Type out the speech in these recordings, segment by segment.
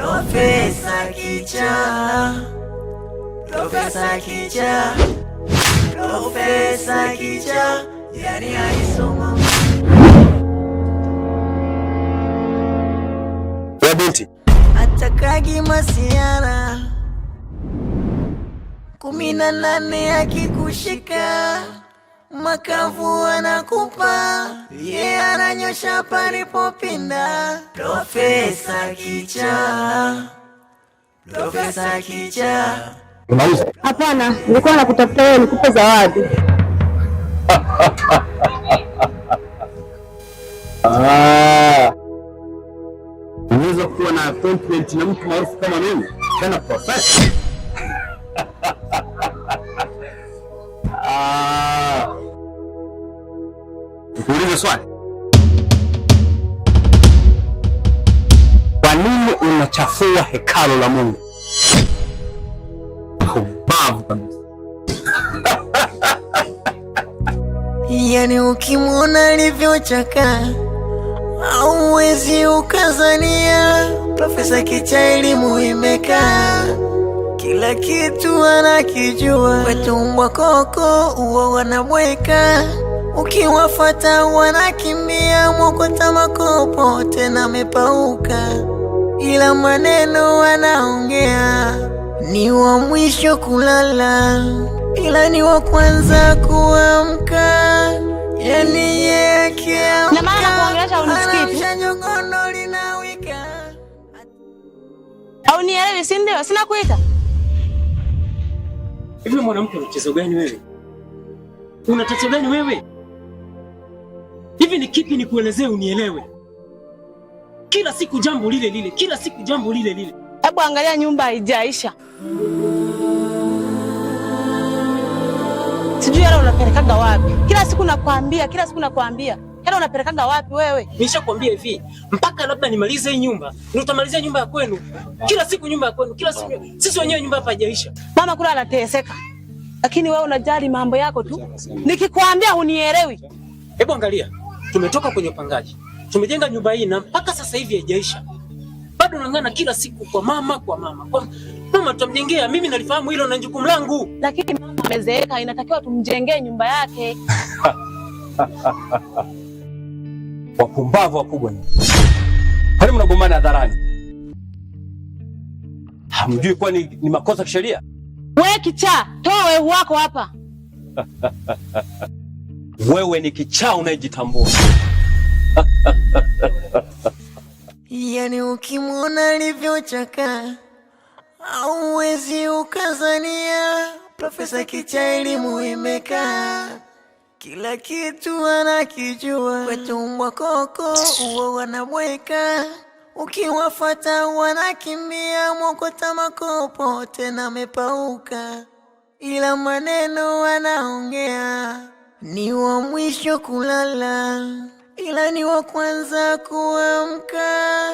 Profesa Kichaa, Profesa Kichaa, Profesa Kichaa, yani alisoma. Wewe binti, Atakagi masiara 18 akikushika makavu anakupa ye ananyosha palipopinda. Profesa Kichaa, Profesa Kichaa. Unauza? Hapana, nilikuwa nakutafuta wewe nikupe zawadi. Ah. Unaweza kuwa na appointment na mtu maarufu kama mimi, tena profesa. Ah. Nikuulize swali. Kwa nini unachafua hekalu la Mungu? Pumbavu kabisa. Yani ukimwona alivyochaka hauwezi ukazania Profesa Kichaa elimu imekaa, kila kitu anakijua. Kwetu mbwa koko uo wanabweka, ukiwafata wanakimbia, mwokota makopo tena amepauka, ila maneno anaongea ni wa mwisho kulala, ila ni wa kwanza kuamka. Yani yeye akiamka Na maana nakuongelesha unisikii tu. anaamsha jogono linawika. Au nielewi, si ndio? Sina kuita. Hivi mwanamke, una mchezo gani wewe? Una tatizo gani wewe? Hivi ni kipi nikuelezee unielewe? Kila siku jambo lile lile, kila siku jambo lile lile. Hebu angalia nyumba haijaisha. Sijui hela unapelekaga wapi? Kila siku nakwambia, kila siku nakwambia. Hela unapelekaga wapi wewe? Nishakwambia hivi, mpaka labda nimalize hii nyumba, ndio utamalizia nyumba ya kwenu. Kila siku nyumba ya kwenu, kila siku. Sisi wenyewe nyumba hapa haijaisha. Mama kula anateseka. Lakini wewe unajali mambo yako tu. Nikikwambia hunielewi. Hebu angalia, tumetoka kwenye upangaji, tumejenga nyumba hii na mpaka sasa hivi haijaisha. Bado nang'ang'ana kila siku kwa mama, kwa mama, kwa mama tutamjengea. Mimi nalifahamu hilo na jukumu langu. Lakini mama amezeeka, inatakiwa tumjengee nyumba yake. Wapumbavu wakubwa nyinyi. Kwani mnagombana hadharani? Hamjui kuwa ni makosa kisheria? Wewe kichaa, toa wehu wako hapa. Wewe ni kichaa unayejitambua. Yani ukimwona alivyochaka hauwezi ukazania Profesa Kichaa elimu imekaa, kila kitu anakijua. Kwetu mbwa koko uo wanabweka, ukiwafata wanakimbia, mwokota makopo tena amepauka, ila maneno anaongea ni wa mwisho kulala, ila ni wa kwanza kuamka.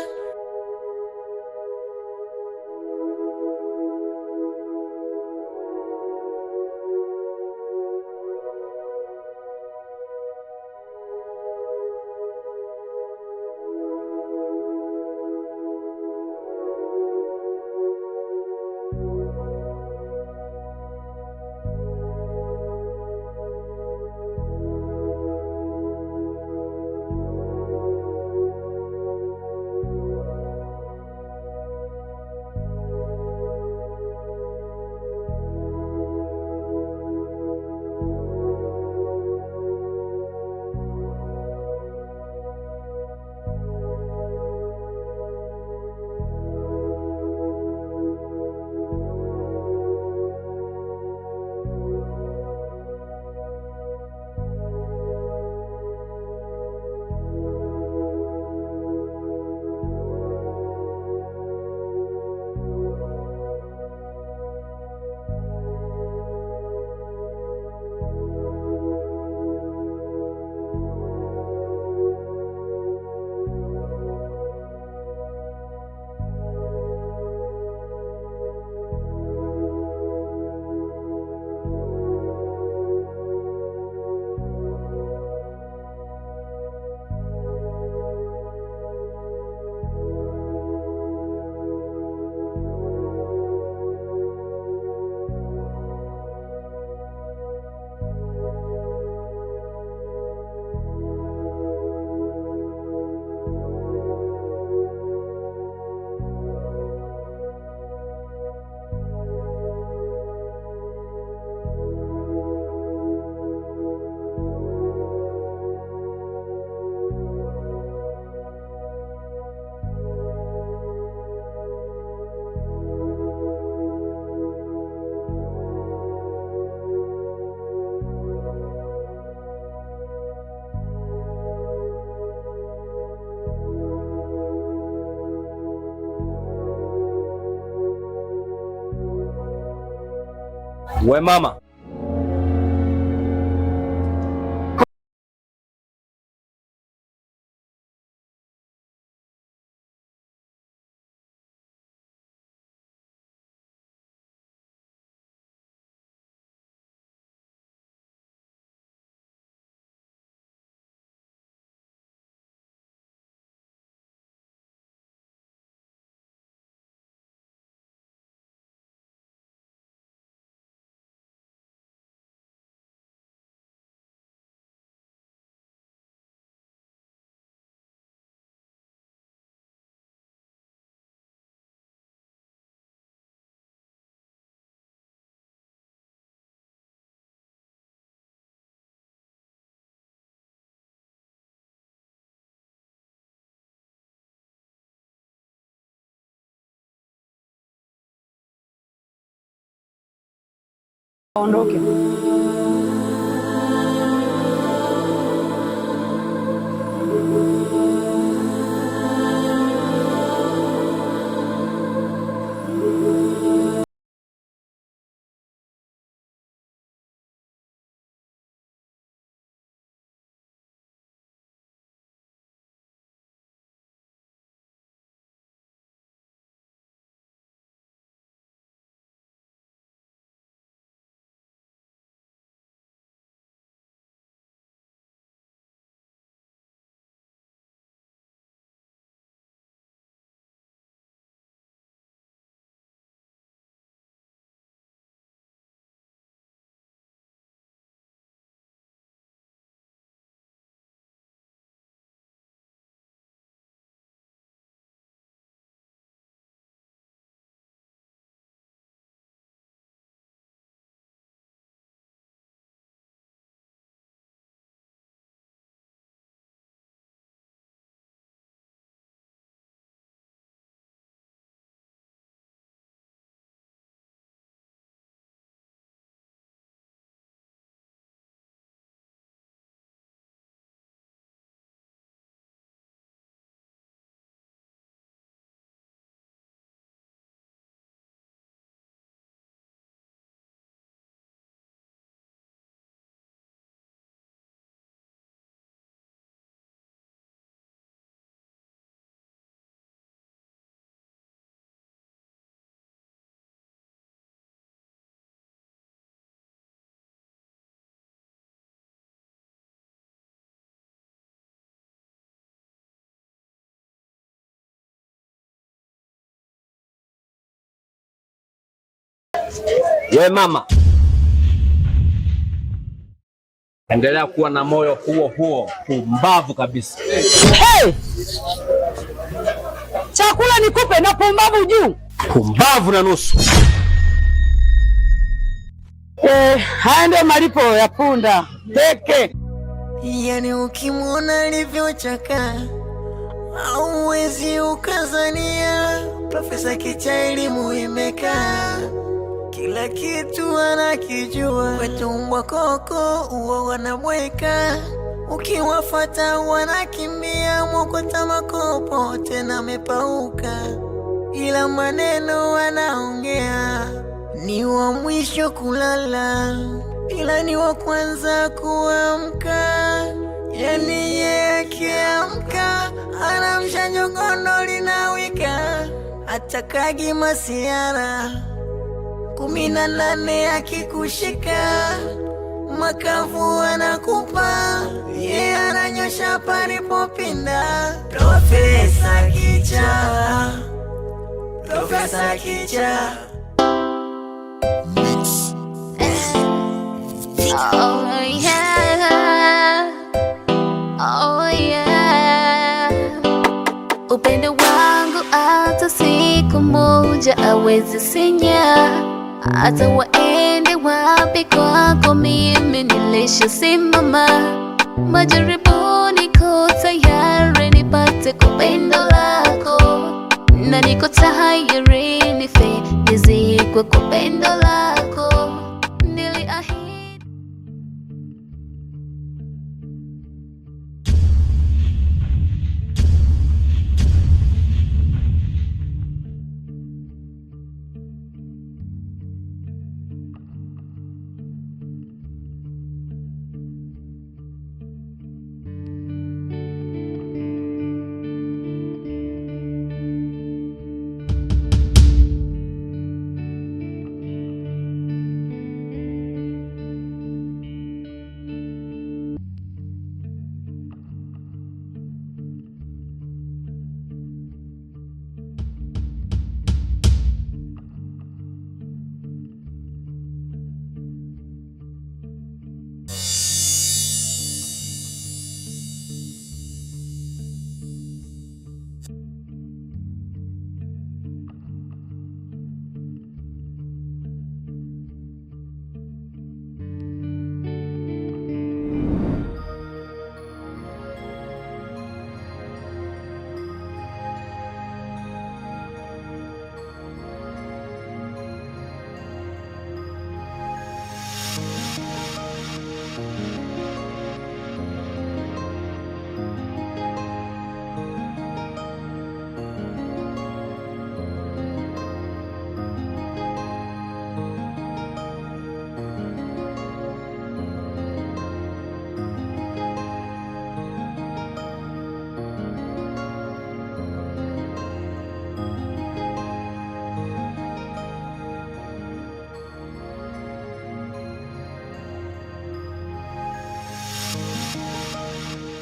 We mama, Ondoke. We mama, endelea kuwa na moyo huo huo pumbavu kabisa. Hey! Chakula nikupe na pumbavu juu. Pumbavu na nusu. Haya ndio malipo ya punda peke. Yani ukimwona alivyochaka hauwezi ukazania Profesa Kichaa elimu imekaa, kila kitu anakijua. Kwetu mbwa koko uo wanabweka, ukiwafata wanakimbia, mwokota makopo tena amepauka, ila maneno wanaongea. Ni wa mwisho kulala, ila ni wa kwanza kuamka. Yani yeye akiamka anamsha jogono linawika, atakagi masiara 18 akikushika makavu anakupa, yeye ananyosha palipopinda. Profesa Kichaa, Profesa Kichaa. Oh yeah, oh yeah. Upendo wangu hata siku moja awezi sinya, hata waende wapi kwako mimi nilishasimama. Majaribu niko tayari nipate kupendo lako, na niko tayari nife nizikwe kwa pendo lako. Niliahidi.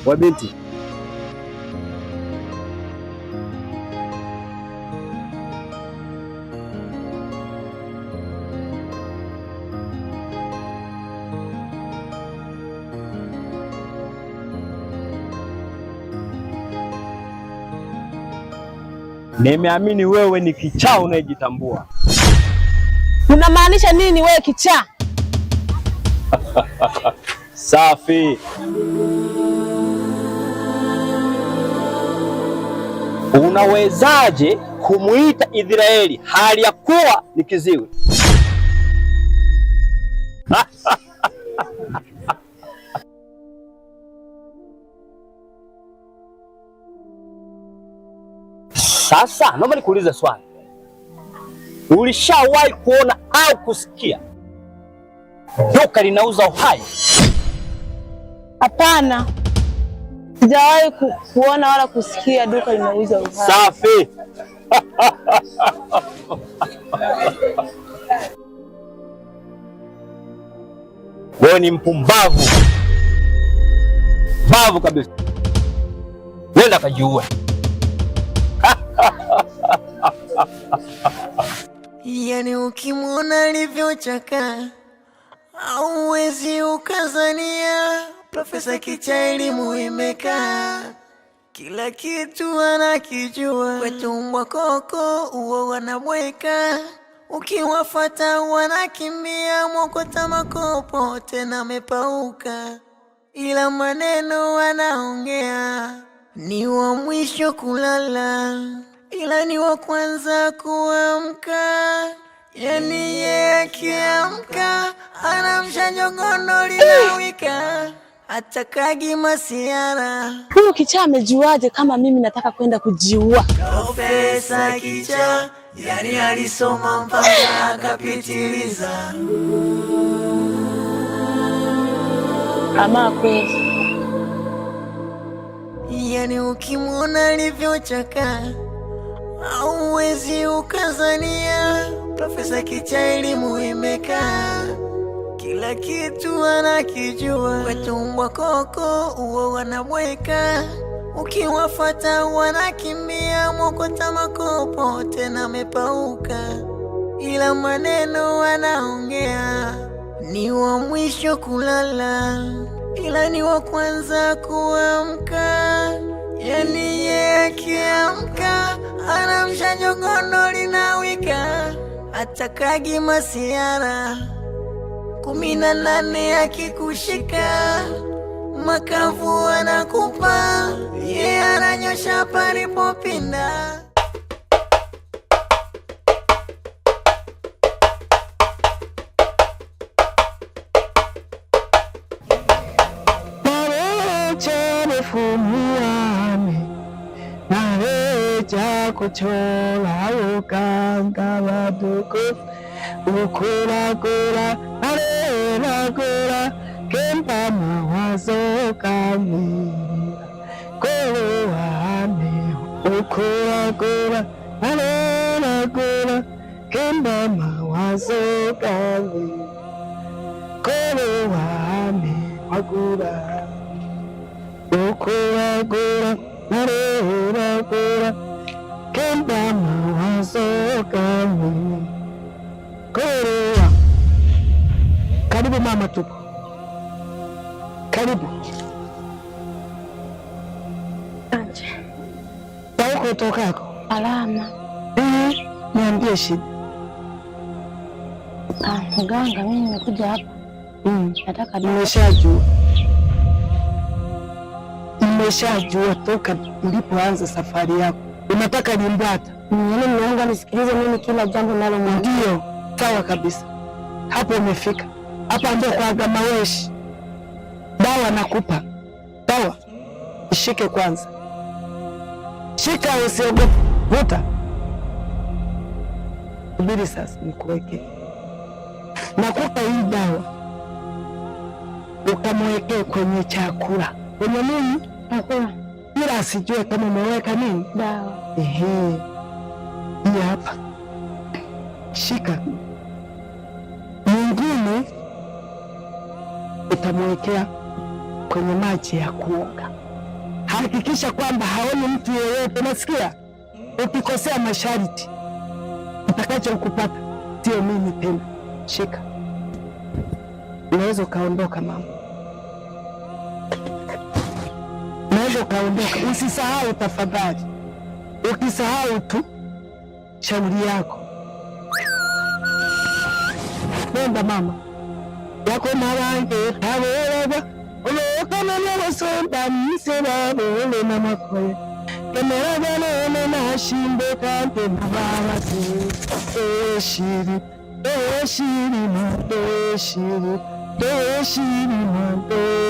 Wa binti, nimeamini wewe ni kichaa unayejitambua. Unamaanisha nini wewe kichaa? Safi. Unawezaje kumuita Israeli hali ya kuwa ni kiziwi? Sasa naomba nikuulize swali. Ulishawahi kuona au kusikia duka linauza uhai? Hapana, sijawahi kuona wala kusikia duka linauza uhai. Safi. Wewe ni mpumbavu bavu kabisa, nenda kajiue. Yani ukimwona alivyochaka hauwezi ukazania Profesa Kichaa elimu imekaa, kila kitu anakijua. Kwetu mbwa koko uo wanabweka, ukiwafata wanakimbia, mwokota makopo tena amepauka, ila maneno anaongea ni wa mwisho kulala, ila ni wa kwanza kuamka. Yani ye akiamka anamsha jogono linawika, atakagi masiara. Huyu kichaa amejuaje kama mimi nataka kwenda kujiua? Profesa Kichaa yani alisoma mpaka akapitiliza. Ama kweli. Yani ukimwona alivyochaka hauwezi ukazania Profesa Kichaa elimu imekaa, kila kitu anakijua. Kwetu mbwa koko uo wanabweka, ukiwafata wanakimbia, mwokota makopo tena amepauka, ila maneno anaongea ni wa mwisho kulala, ila ni wa kwanza kuamka. Yani ye akiamka anamsha jogono linawika, atakagi masiara. 18 akikushika makavu anakupa, ye ananyosha palipopinda. Kuchola ukanga waduku ukula kula alela kula kempa mawazo kamira kowane ukula kula alela kula kempa mawazo kamira kowane wakula ukula kula alela kula kemba mawazo kami korea. Karibu mama, tupo karibu. Asante. Huko utokako Alama. Niambie shida. Mganga, mimi nimekuja hapa nataka dawa. Nimeshajua, nimeshajua toka ulipoanza safari yako unataka limbwata. Yaani mganga, nisikilize mimi kila jambo nalomwambia. Ndio, sawa kabisa, hapo umefika. Hapa ndio kwa Gamaweshi. Dawa nakupa dawa, ishike kwanza, shika, usiogope, vuta. Subiri sasa nikuweke, nakupa hii dawa ukamwekee kwenye chakula, kwenye nini Chakula, ila asijue kama umeweka nini dawa. Ehe, hii hapa, shika. Mwingine utamwekea kwenye maji ya kuoga. Hakikisha kwamba haoni mtu yeyote, unasikia? Ukikosea masharti, utakacho kupata sio mimi tena. Shika, unaweza ukaondoka mama, unaweza ukaondoka. Usisahau tafadhali, ukisahau tu shauri yako. Nenda mama yako mabange tabereba olokana mseba bole na makoye kemerabana nashimbe kante nababase eshiri eshirima eshiri eshirima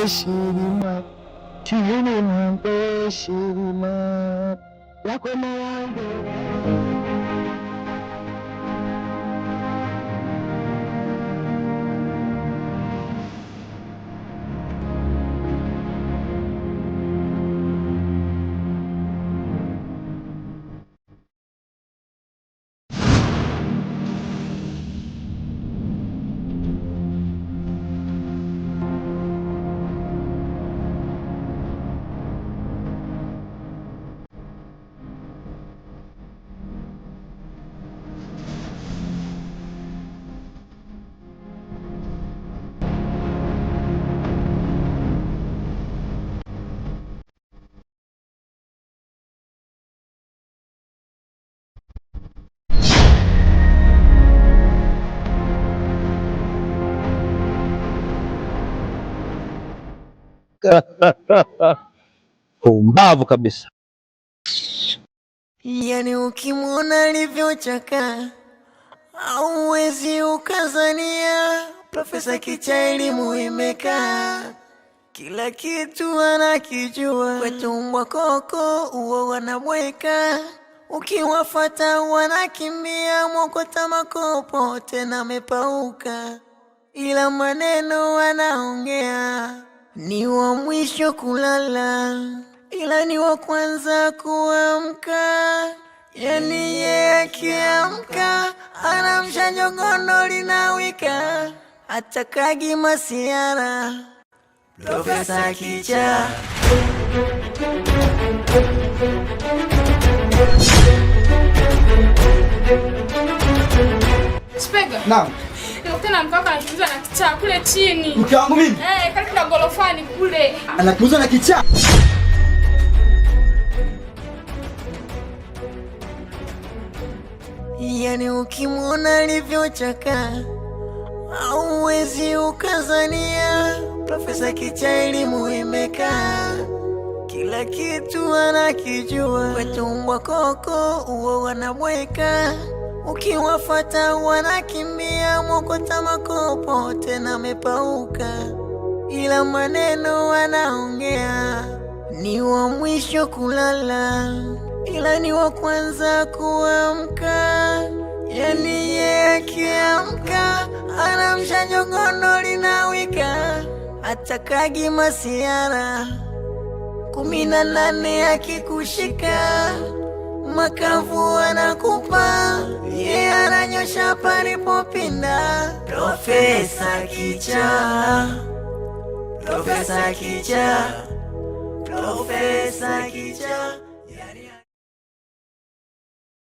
eshirima shirima eshirima yako mabange. Pumbavu kabisa. Yani ukimwona alivyochaka hauwezi ukazania Profesa Kichaa elimu imekaa, kila kitu anakijua. Kwetu mbwa koko uo wanabweka, ukiwafata wanakimbia, mwokota makopo tena amepauka, ila maneno anaongea ni wa mwisho kulala, ila ni wa kwanza kuamka. Yani ye akiamka anamsha jogono linawika, atakagi masiara. Profesa Kichaa. Spega. Naam. Nikakutana na mke wako anakimbizwa na kichaa kule chini. Mke wangu mimi? Eh, karibu na gorofani kule. Anakimbizwa na kichaa? Yani ukimwona alivyochaka hauwezi ukazania Profesa Kichaa elimu imekaa, kila kitu anakijua. Kwetu mbwa koko uo wanabweka, ukiwafata wanakimbia, mwokota makopo tena amepauka, ila maneno anaongea ni wa mwisho kulala, ila ni wa kwanza kuamka. Yani ye akiamka anamsha jogono linawika, atakagi masiara 18 akikushika makavu anakupa, ye ananyosha palipopinda. Profesa Kichaa, Profesa Kichaa, Profesa Kichaa.